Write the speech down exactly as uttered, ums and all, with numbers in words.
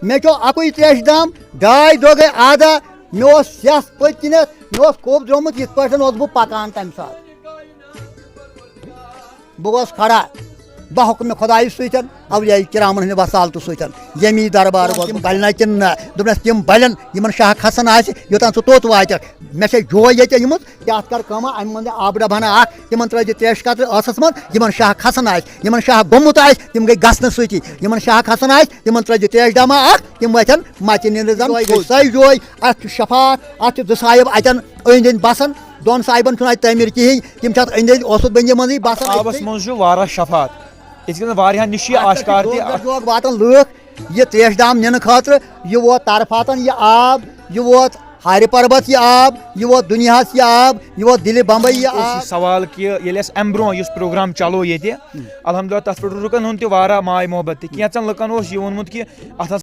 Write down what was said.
مےٚ چھُ اَکُے ترٛیشہِ دام، ڈاے دۄہ گٔے آدا، مےٚ اوس سیٚس پٔتۍ کِنٮ۪تھ، مےٚ اوس کوٚب درٛامُت، یِتھ پٲٹھۍ اوسُس بہٕ پَکان تَمہِ ساتہٕ۔ بہٕ گوس کھڑا، بحکمِ خۄدایہِ سۭتۍ، اولیاء کرامن ہٕنٛدِ وسالتہٕ سۭتۍ، ییٚمی دربار گوس بہٕ۔ بلہِ نا کِنہٕ نہ؟ دوٚپنَس، تِم بلن، یِمن شاہ کھسان آسہِ، یوٚتام ژٕ توٚت واتکھ۔ مےٚ چھےٚ یوے ییٚتہِ أنمٕژ، تہِ اَتھ کر کٲمہ، اَمہِ منٛز دِ آبہٕ ڈبہٕ ہنا اکھ، تِمن ترٲوزِ ترٛیشہِ قطرٕ ٲسس منٛز، یِمن شاہ کھسان آسہِ، یِمن شاہ گوٚمُت آسہِ، تِم گٔے گژھنہٕ سۭتی، یِمن شاہ کھسان آسہِ، تِمن ترٲوزِ ترٛیشہِ دامہ اکھ، تِم وۄتھن مَژِ نِنٛدٕ زن۔ یِہوٚے گٔے سۄے جوے، اتھ چھُ شفاعت، اتھ چھِ زٕ صاحب اتٮ۪ن أنٛدۍ أنٛدۍ بسان، دۄن صاحبن چھُنہٕ اتہِ تعمیٖر کِہیٖنۍ، تِم چھِ اتھ أنٛدۍ أنٛدۍ اوسط بٔنٛدی منٛزٕے بسان۔ آبس منٛز چھُ واریاہ شفاعت، یِتھ کٔنۍ واریاہن نِش چھُ یہِ آشکار تہِ۔ جوک واتان لُکھ، یہِ ترٛیش دام نِنہٕ خٲطرٕ، یہِ ووت طرفاتن یہِ آب، یہِ ووت ہارِ پربت یہِ آب، یہِ ووت دُنیاہس یہِ آب، یہِ ووت دِلہِ بمبے یہِ اوس یہِ آب۔ سوال کہِ ییٚلہِ اَسہِ اَمہِ برونٛہہ یُس پروگرام چلو ییٚتہِ، الحمدللہ تَتھ پٮ۪ٹھ اوس لُکن ہُنٛد تہِ واریاہ ماے محبت تہِ۔ کینٛژن لُکن اوس یہِ ووٚنمُت کہِ اَتھ ہسا